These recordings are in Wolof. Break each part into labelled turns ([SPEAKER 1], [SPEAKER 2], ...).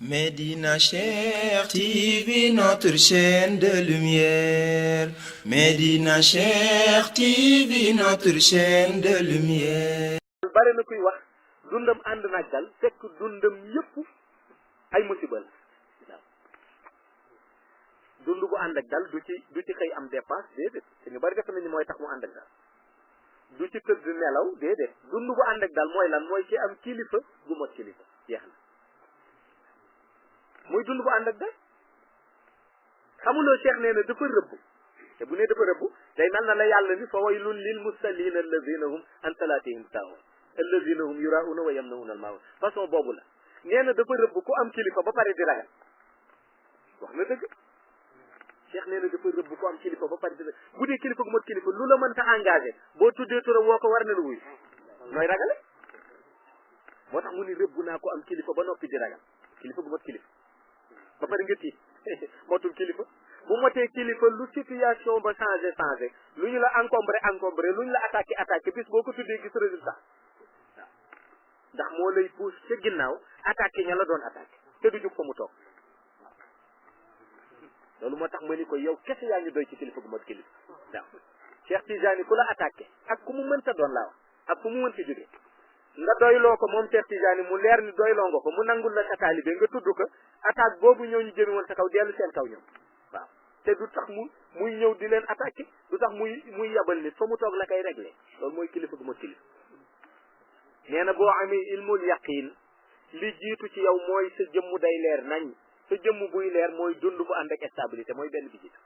[SPEAKER 1] Médina Cheikh TV, notre chaîne de lumière. Médina Cheikh TV, notre chaîne de lumière.
[SPEAKER 2] bare na kuy wax dundam ànd naag dal fekk dundam yëpp ay musiba la waaw dund bu ànd ak dal du ci xëy am dépense déedéet te ñu bari def nañu mooy tax mu ànd ak dal du ci tëdd nelaw déedéet dund bu ànd ak dal mooy lan mooy ci am kilifa gu mot kilifa jeex na muy dund bu ànd ak dal xamuloo Cheikh nee na dafa rëbb te bu ne dafa rëbb day mel na la yàlla ni fa waylun lil musallin alladina hum an salatihim sahun alladina hum yurauna wa yamnauna al maun façon boobu la nee na dafa rëbb ku am kilifa ba pare di ragal wax na dëgg Cheikh nee na dafa rëbb ku am kilifa ba pare di ragal bu dee kilifa gu mat kilifa lu la mënta engagé boo tuddee turam woo ko war na la wuy nooy ragale moo tax mu ni rëbb naa ko am kilifa ba noppi di ragal kilifa gu mat kilifa ba pare nga tiit motul kilifa bu motee kilifa lu situation ba changé lu ñu la encombré lu ñu la attaqué bis boo ko tuddee gis résultat waaw ndax moo lay pousse ca ginnaaw attaqué ña la doon attaqué te du jug fa mu toog loolu moo tax ma ni ko yow kese yaa ñu doy ci kilifa gu mat kilifa waaw Cheikh Tidiane ku la attaqué ak ku mu mënta doon laa wax ak ku mu mënta jógee nga doyloo ko moom Cheikh Tidiane mu leer ni doyloo nga ko mu nangul la sa taalibe nga tudd ko attaque boobu ñëw ñu jëme woon sa kaw dellu seen kaw ñoom waaw te du tax muy ñëw di leen attaqué du tax muy yabal nit fa mu toog la koy réglé loolu mooy kilifa gu ma kilifa nee na boo amee ilmul yaqin li jiitu ci yow mooy sa jëmm day leer nañ sa jëmm buy leer mooy dund bu ànd ak stabilité mooy benn bi jiitu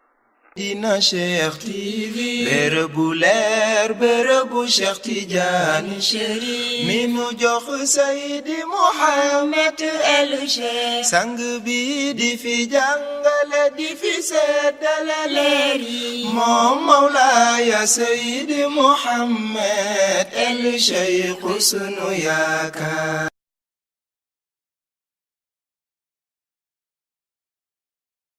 [SPEAKER 1] Médina Cheikh TV, bërëbu leer bërëbu Cheikh Tidiane Chérif mi nu jox Seydi Mouhamed El Cheikh sang bi di fi jàngale di fi seddale leer yi moom Mawlaaya Seydi Mouhamed El Cheikh sunu yaakaar